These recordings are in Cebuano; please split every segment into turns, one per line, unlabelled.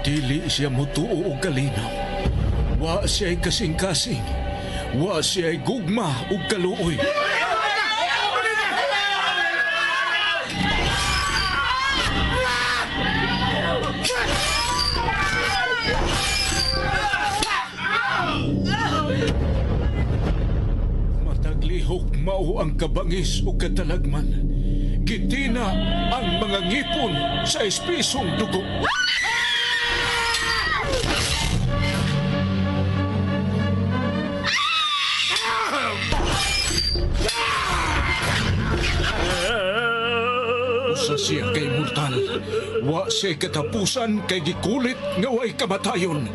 Dili siya mutuo og kalinaw. Wa siya'y kasing-kasing. Wa siya'y gugma ug kaluoy. Mataglihok mao ang kabangis ug katalagman. Gitina ang mga ngipon sa espisong dugo. Usa siya kay mortal. Wa siya katapusan kay gikulit nga way kamatayon.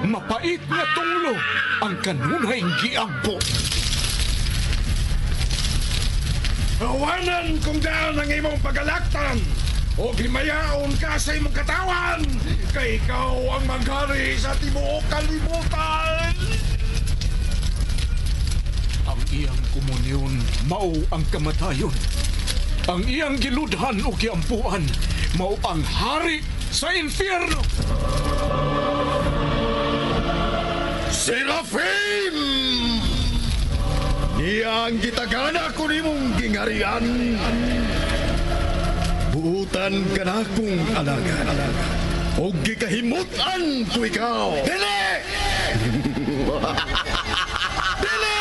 Mapait nga tunglo ang kanunay giampo.
Awanan kung daan ang imong pagalaktan o gimayaon ka sa imong katawan kay ikaw ang maghari sa tibuok kalibutan.
Ang iyang komunyon mao ang kamatayon. Ang iyang giludhan o giampuan mao ang hari sa impyerno.
Serafim! Niya ang gitagana ko nimong gingarian. Buutan ka na kong alagad. O gikahimutan ko ikaw. Dili! Dili!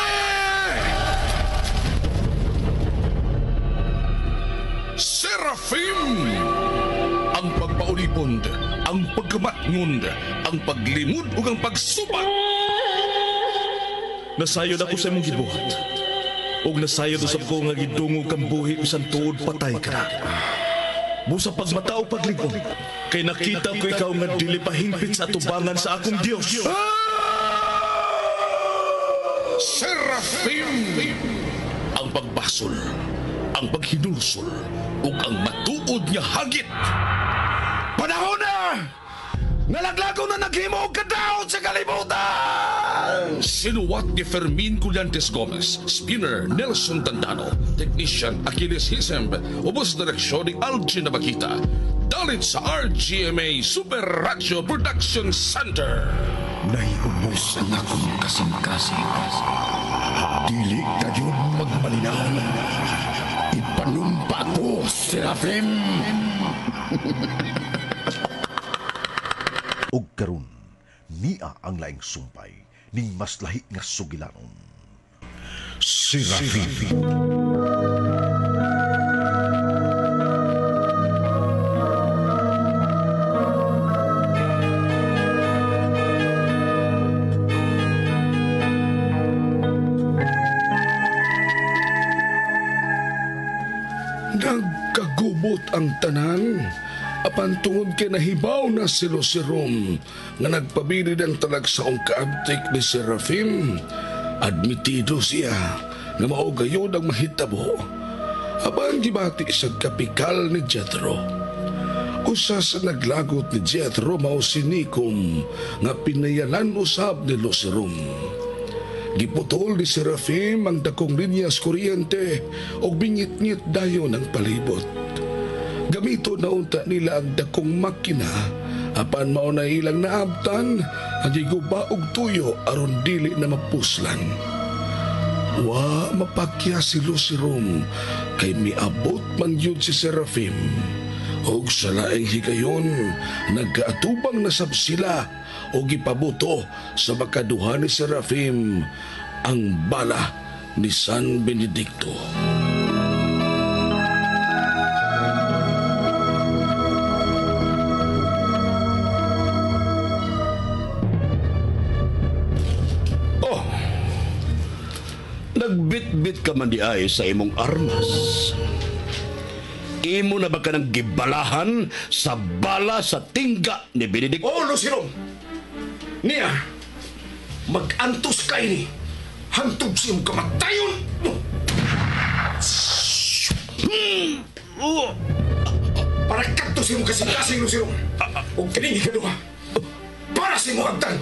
Serafim! Ang pagpaulipon, ang pagkamatngon, ang paglimod ug ang pagsubat.
Nasayod ako sa imong gibuhat. Ug nasayod usab ko nga gidungog kang buhi bisan tuod patay ka na. Busa pagmata o paglingon, kay nakita ko ikaw nga dili pa hingpit sa atubangan sa akong Dios.
Serafim! Ang pagbasol, ang paghinulsol, ug ang matuod nga hagit.
Panahon na! Nalaglago na naghimo og kadaot sa kalibutan!
Sinuwat ni Fermin Collantes Gomez, Spinner Nelson Tandano, Technician Achilles Hisemb, ubos direksyon ni Algin Nabakita. Dalit sa RGMA Super Radio Production Center.
Naiubos ang akong kasing-kasing. Dili kayo magmalinaw. Ipanumpa ko, Serafim!
Og karon niya ang laing sumpay ning mas lahi nga sugilanon. Serafim.
Nagkagubot ang tanan. Apan tungod kay nahibaw na si Lucerum nga nagpabilid ang talagsaong kaabtik ni Serafim, admitido siya nga mao gayud ang mahitabo. Apan gibati sa kapikal ni Jethro. Usa sa naglagot ni Jethro mao si Nicom nga pinayalan usab ni Lucerum. Giputol ni Serafim ang dakong linyas kuryente ug bingit-ngit dayon ang palibot. Gamito na unta nila ang dakong makina apan mao na ilang naabtan ang giguba og tuyo aron dili na mapuslan. Wa mapakya si Lucerum kay miabot man gyud si Serafim. Og sa laing higayon nagkaatubang nasab sila og gipabuto sa makaduha ni Serafim ang bala ni San Benedicto.
Oh, nagbitbit ka man di ay sa imong armas. Imo na ba ka ng gibalahan sa bala sa tingga ni Benedicto?
Oh, Lucerum! Niya, mag-antos ka ini. Hantog sa imong kamatayon! Para kadto sa imong kasing-kasing, Lucerum. O kining ikaduha. Para sa imong agdan.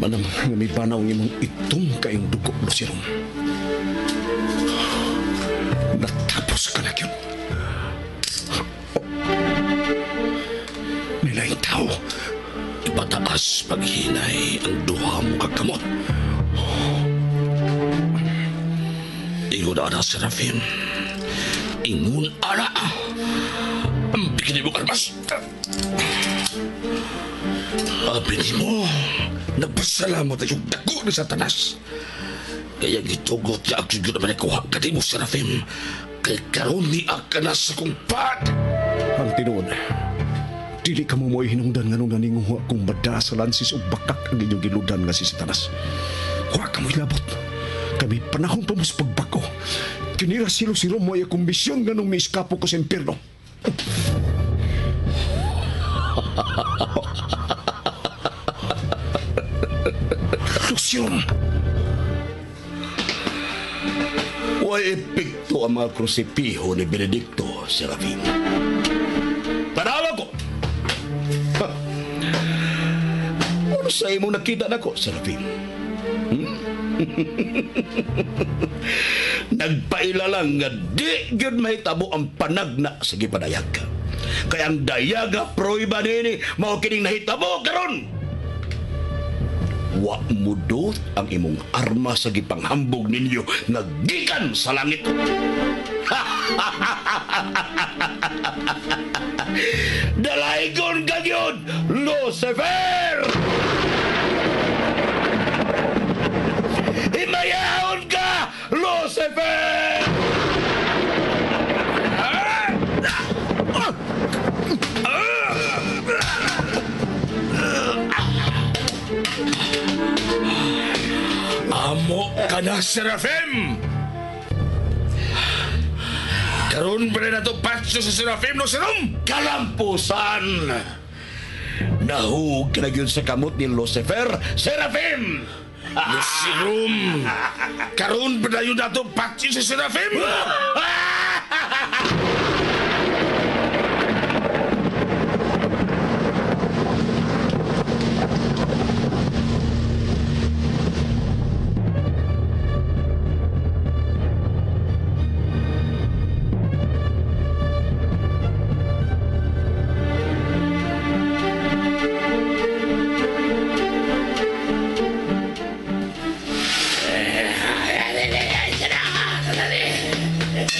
Manang nga may banaw ng imong itom kayong dugo, Luciron. Natapos ka na yun. Nilaing tao.
Ipataas paghinay ang duha mo kakamot. Ingon ana, Serafim. Ingon ana. Ang bikini mo karmas. Abi mo, nagpasalamat ay yung dako ni Satanas. Kaya gitugot niya ang yun naman kuha ka mo, Serafim. Kay karon ni ka na sa kong pad.
Ang tinuod, dili ka mo mo'y hinungdan nga nung naninguha kung bada sa lansis o bakak ang inyong giludan nga si Satanas. Huwa ka mo'y labot. Kami panahon pa mo sa pagbako. Kinira silo-silo mo ay akong misyon nga nung miiskapo ko sa impierno. Luciron!
Way epekto ang mga krusipiho ni Benedicto, Serafin. Tanawa ko! Ha. Ano sa imong nakita nako, Serafin? Nagpaila lang nga di gyud mahitabo ang panagna sa gipadayag. Kaya ang dayaga proiba nini mao kining nahitabo karon. Wa mudot ang imong arma sa gipanghambog ninyo nga gikan sa langit. Dalaygon ka gyud, Lucifer! Himayahon ka, Lucifer!
Amo ka na, Serafim! Karon pa rin na ito patso sa Serafim, no, Serum?
Kalampusan! Nahug ka na yun sa kamot ni Lucifer, Serafim!
Lucirum! Karon pa na yun na ito patso sa Serafim?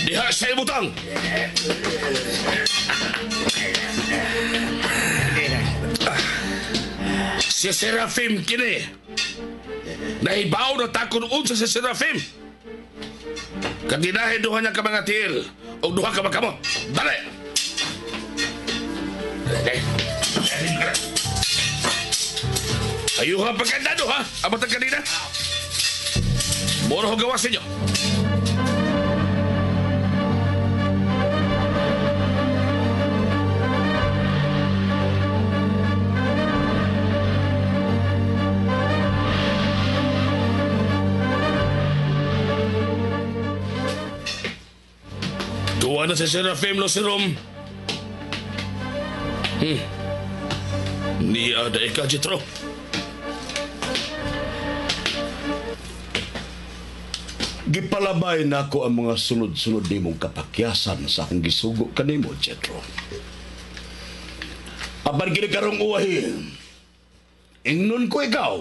Diha sa ibutang! Si Serafim kini. Nahibaw na takon unsa si Serafim. Kaginahin duha niya ka mga tiil o duha ka mga kamot. Dali! Ayuha pagkandado ha? Amatang kanina. Moro ho gawas ninyo. Tuwa na si Serafim Lucirum. Niya da ika, Jethro.
Gipalabay nako ang mga sunod-sunod nimong kapakyasan sa akong gisugo kanimo, Jethro. Apan gini karong uwahi, ingnon ko ikaw,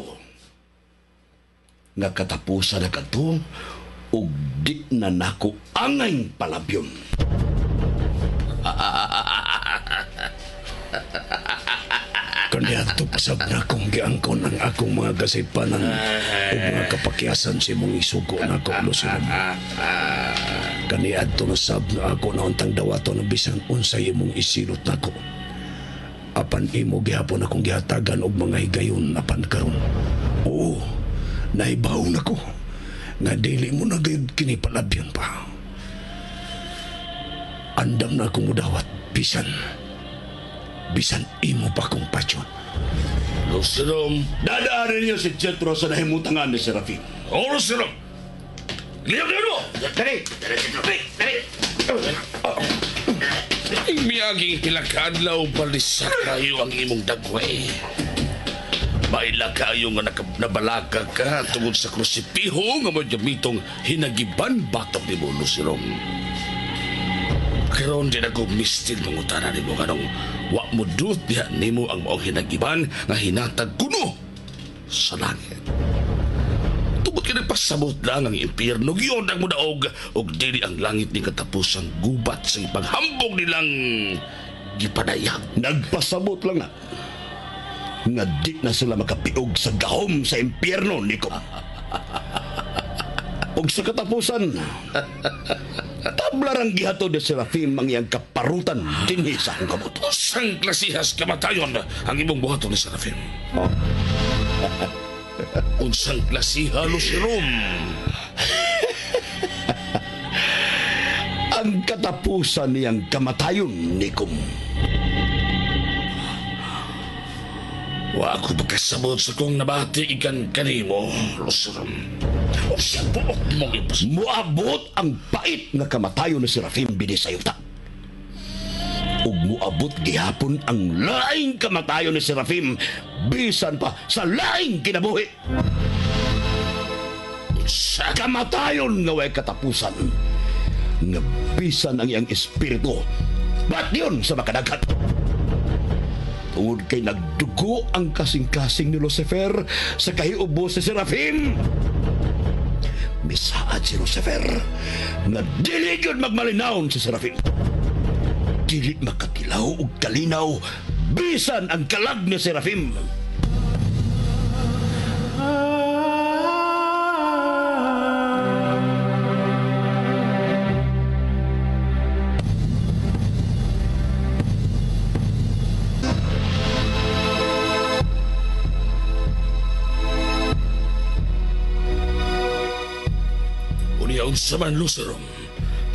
nga katapusan na kadto, ug di na nako angay palabyon.
Kaniadto pasab na akong giangkon ang akong mga kasipanan ug mga kapakyasan sa imong isugo nako, Luciron. Kaniadto na sab na ako na untang dawaton ang bisan unsay imong isilot nako. Apan imo gihapon akong gihatagan og mga higayon apan karon. Oo, nahibaw nako nga dili mo na gayud kini palabyon pa. Andam na akong mudawat bisan imo pa akong patyon.
Lucirum.
Dadaanin niyo si Jethro sa nahimutangan ni Serafim.
O, Lucirum! Liyaw-liyaw mo!
Dali! Dali, dali! Dali!
Miyaging pila ka adlaw balisa kayo ang imong dagway. Maila kaayo nga nabalaka ka tungod sa krusipiho nga mo gamitong hinagiban batok ni mo, Lucirom. Karon din ako mistil mangutana nimo nganong wa mo dut diha nimo ang maong hinagiban nga hinatag kuno sa langit. Tungod kay nagpasabot lang ang impyerno giyon ang mudaog og dili ang langit ni katapusang gubat sa ipaghambog nilang gipadayag.
Nagpasabot lang na nga di na sila makapiog sa gahom sa impyerno, Nico. Og sa katapusan, tabla rang gihatod ni Serafim ang iyang kaparutan dinhi sa akong kamot.
Usang klasihas kamatayon ang imong buhaton ni Serafim.
Oh.
Unsang klasiha, Lucirom?
Ang katapusan niyang kamatayon, Nico.
Wa ako pagkasabot sa kong nabati ikan kanimo, Lucirom. O sa buok mong ipas...
Muabot ang pait nga kamatayon ni Serafim bini sa yuta. Ug muabot gihapon ang laing kamatayon ni Serafim bisan pa sa laing kinabuhi.
Sa
kamatayon nga way katapusan, nga bisan ang iyang espiritu, bat yun sa makadagat. Tungod kay nagdugo ang kasing-kasing ni Lucifer sa kahiubo si Serafim. Misaad si Lucifer nga dili gyud magmalinawon si Serafim. Dili makatilaw og kalinaw bisan ang kalag ni Serafim.
Unsa man, Lucifer?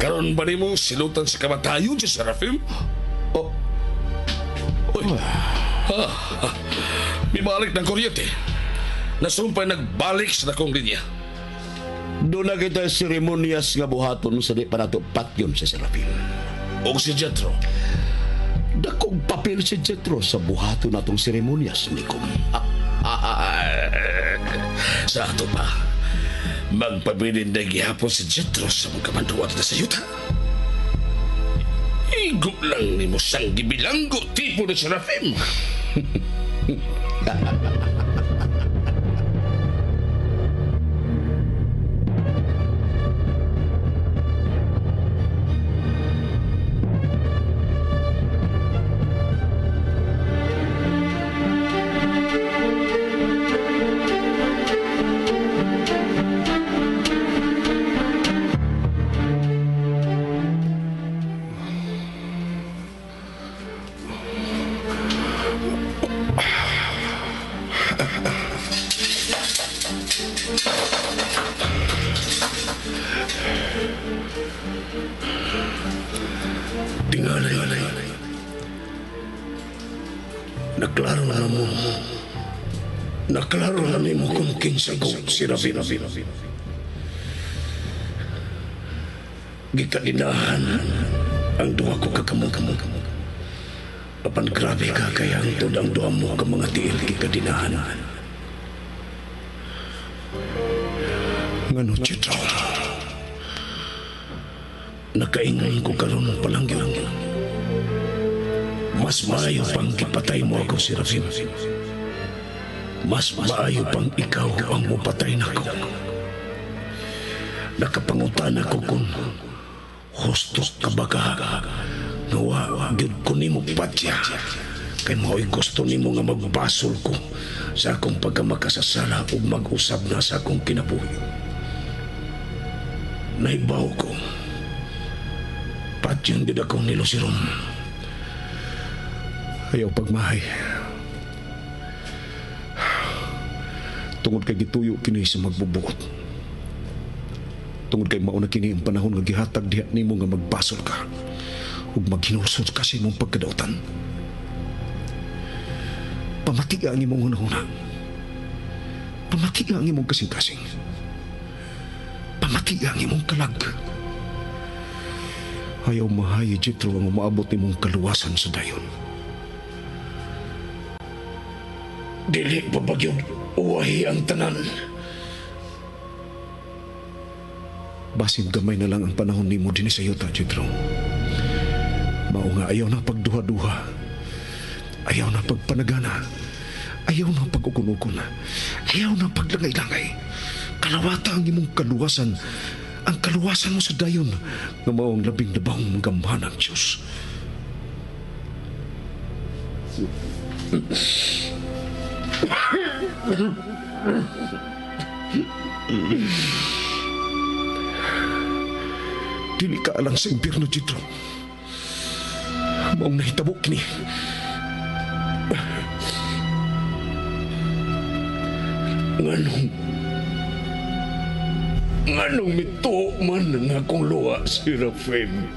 Karon ba nimo silutan sa kamatayon si Serafim?
Oh.
Uy. Mibalik ng kuryente. Nasumpay nagbalik sa dakong linya.
Doon na kita seremonyas nga buhaton sa di pa nato patyon si Serafim.
O si Jetro.
Dakong papel si Jetro sa buhaton natong seremonyas, Nico.
Sa ato pa, magpabilin na gihapon si Jetro sa mga kamanduan na sa yuta. Igo lang ni mo siyang gibilanggo tipo ni Serafim. Tingalay. Naklaro na mo. Naklaro na nimo kung kinsa ko si Serafim. Gikadinahan ang duha ko kakamong. Apan grabe ka kay hangtod ang duha mo ka mga tiil gikadinahan. Ngano, Jetro? Nakaingon ko karon palangyo. Mas maayo pang gipatay mo ako, Serafim. Mas maayo pang ikaw ang mupatay nako. Nakapangutan ako kung husto ka ba ka. Nawa, gyud ko nimo patya. Kay mao'y gusto nimo nga magbasol ko sa akong pagkamakasasala ug mag-usab na sa akong kinabuhi. Naibaw ko. Patyon gyud ako ni Luciron.
Ayaw pagmahay. Tungod kay gituyo kini sa magbubuot. Tungod kay mauna kini ang panahon nga gihatag diha nimo nga magbasol ka ug maghinusod ka sa imong pagkadautan. Pamatiga ang imong hunahuna. Pamatiga ang imong kasing-kasing. Pamatiga ang imong kalag. Ayaw mahayi, Jetro, ang umaabot nimong kaluwasan sa dayon.
Dili pa bagyod uwahi ang tanan.
Basin gamay na lang ang panahon nimo dinhi sa yuta, Jethro. Mao nga ayaw na pagduha-duha. Ayaw na pagpanagana. Ayaw na pag-ukon-ukon. Ayaw na paglangay-langay. Kalawata ang imong kaluwasan. Ang kaluwasan mo sa dayon nga mao ang labing labang gamhanan ng Diyos. Dili ka alang sa impyerno, Jethro. Maong nahitabo kini.
Nganong mituo man ang akong luha, Serafim?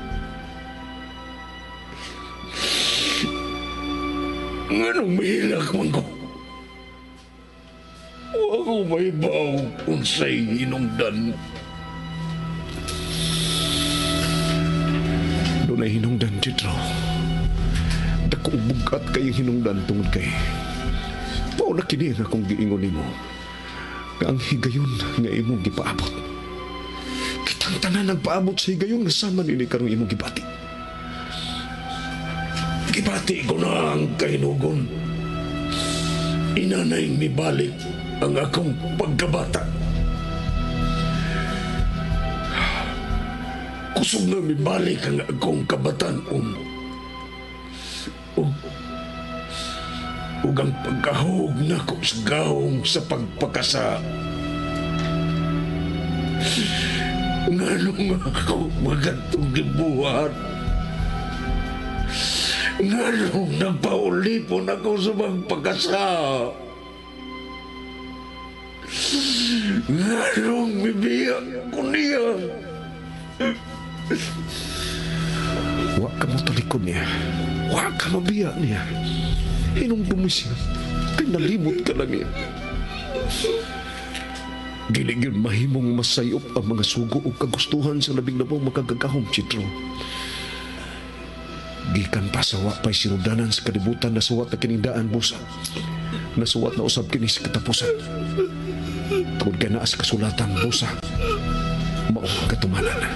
Nganong mahilak man ko? Wa ko mahibaw unsay hinungdan.
Doon ay hinungdan, Jethro. Dakong bugkat kayong hinungdan tungod kay mao na kini nga akong giingon nimo nga ang higayon nga imong gipaabot. Kitang tanan nagpaabot sa higayon nga sama nini karong imong gibati.
Gibati ko na ang kahinugon. Inanay mibalik ang akong pagkabata. Kusog na mibalik ang akong kabatan-on. Ug ang pagkahug nako sa gahom sa pagpakasa. Nganong ako magatong gibuhat? Nganong nagpaulipon ako sa magpakasa? Nganong bibiyak ko niya?
Wa ka mo talikod niya. Wa ka mabiya niya. Hinumdum mo siya. Kay nalimot ka lang niya. Dili gyud mahimong masayop ang mga sugo o kagustuhan sa labing labong makagagahom, Jethro. Gikan pa sa wa pa'y sinudanan sa kalibutan, nasuwat na kining daan, busa. Nasuwat na usab kini sa katapusan. Tungod kay naa sa kasulatan, busa, mao ang katumanan.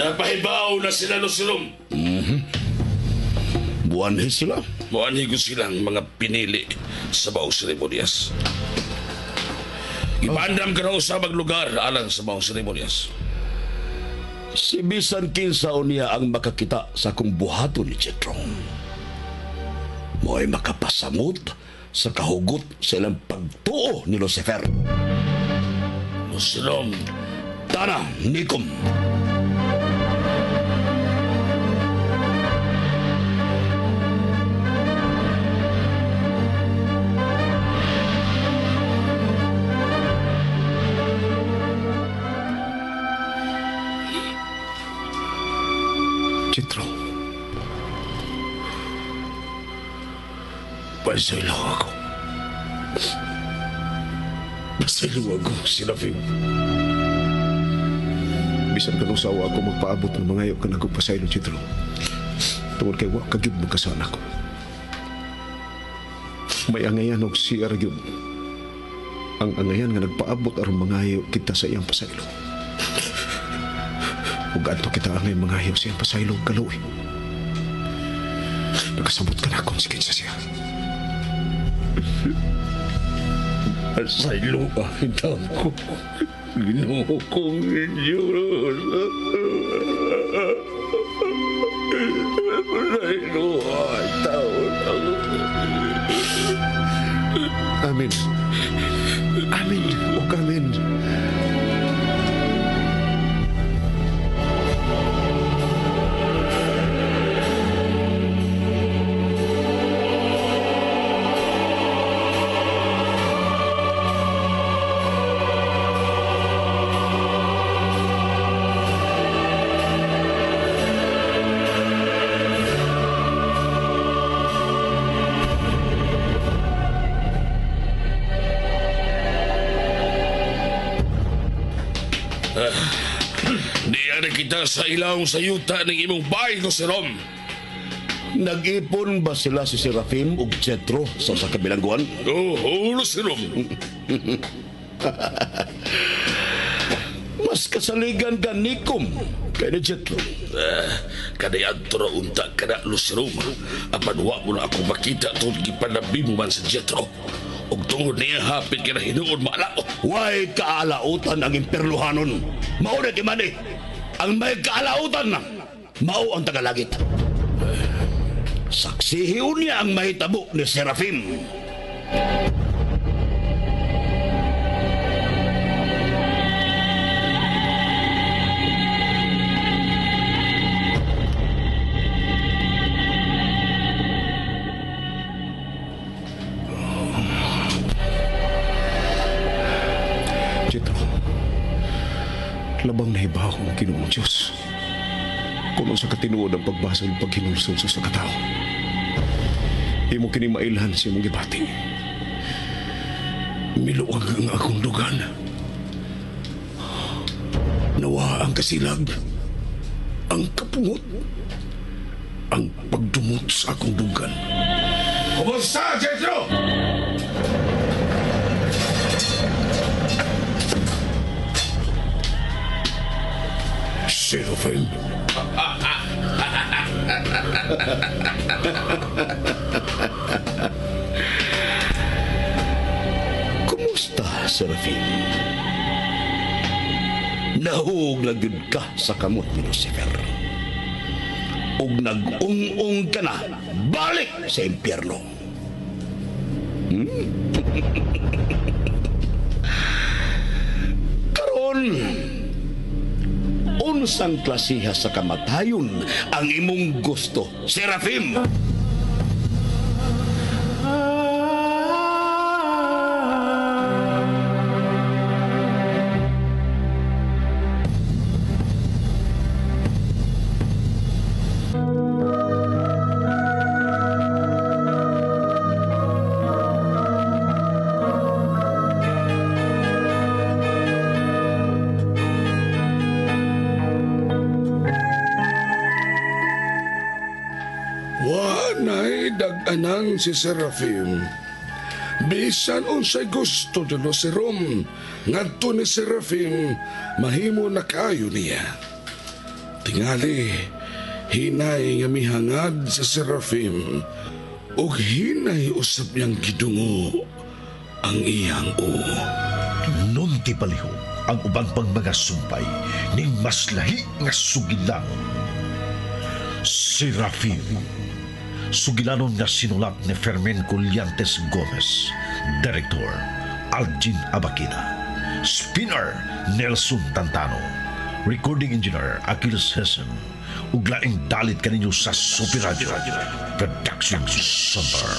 Napahibaw na sila, Lucirum.
Buwanhi sila.
Muanhi ko silang mga pinili sa maong seremonyas. Ipaandam ka na usab ang lugar alang sa maong seremonyas.
Si bisan kinsa niya ang makakita sa akong buhaton ni Jethro. Mo'y makapasamot sa kahugot sa ilang pagtuo ni Lucifer.
Lucirum,
Tana, nikom.
Jethro,
Pasaylo ako. Pasaylo ako, Serafim.
Bisan kanong sawa ako magpaabot ng mga ka nagpasaylo, Jethro. Tungod kay wa ka gyud magkasana ko. May angayan og siya ra gyud. Ang angayan nga nagpaabot aron mangayo kita sa iyang pasaylo. Ug adto kita angay mangayo sa iyang pasaylo ug kaluoy. Nakasabot ka na kung si kinsa siya.
Pasaylo ang ko. Ginoo kong Diyos. Pasaylo ang tao ako.
Amen. Amen. Ug amen.
Kita sa ilawom sa yuta ng imong bahay, Lucerom.
Nag-ipon ba sila si Serafim ug Jetro sa usa ka bilangguan?
Oo, Lucerom.
Mas kasaligan ka nikom kay ni Jetro.
Kanay adto ra unta kana, Lucerom. Apan wa mo na ako makita tungod gipanabi mo man sa Jetro. Ug tungod niya hapit ka na hinuon maalaot.
Way kaalautan ang imperluhanon. Mao na kimani. Ang may kaalautan na mao ang tagalagit. Saksihiun niya ang mahitabo ni Serafim.
Jetro, labang nahibaw ang Ginoong Diyos. Kung sa katinuod ang pagbasol paghinulsol sa usa ka tawo. Imo kini mailhan sa imong gibati.
Miluwag ang akong dugan. Nawa ang kasilag, ang kapungot, ang pagdumot sa akong dugan. Kumusta, Jetro? Serafim.
Kumusta, Serafim? Nahug na gyud ka sa kamot ni Lucifer. Ug nag-ung-ung ka na balik sa impyerno. Karon, unsang klasiha sa kamatayon ang imong gusto, Serafim?
Wanay dag-anan si Serafim. Bisan unsay gusto ni Lucerom, ngadto ni Serafim, mahimo na kaayo niya. Tingali, hinay nga mihangad sa Serafim, ug hinay usab niyang gidungo ang iyang o.
Nunti palihog ang uban pang mga sumpay ning mas lahi nga sugilanon. Serafim. Sugilanon nga sinulat ni Fermin Collantes Gomez. Director, Algin Abakina. Spinner, Nelson Tantano. Recording Engineer, Achilles Hessen. Ug laing dalit kaninyo sa Super Radio Production Center.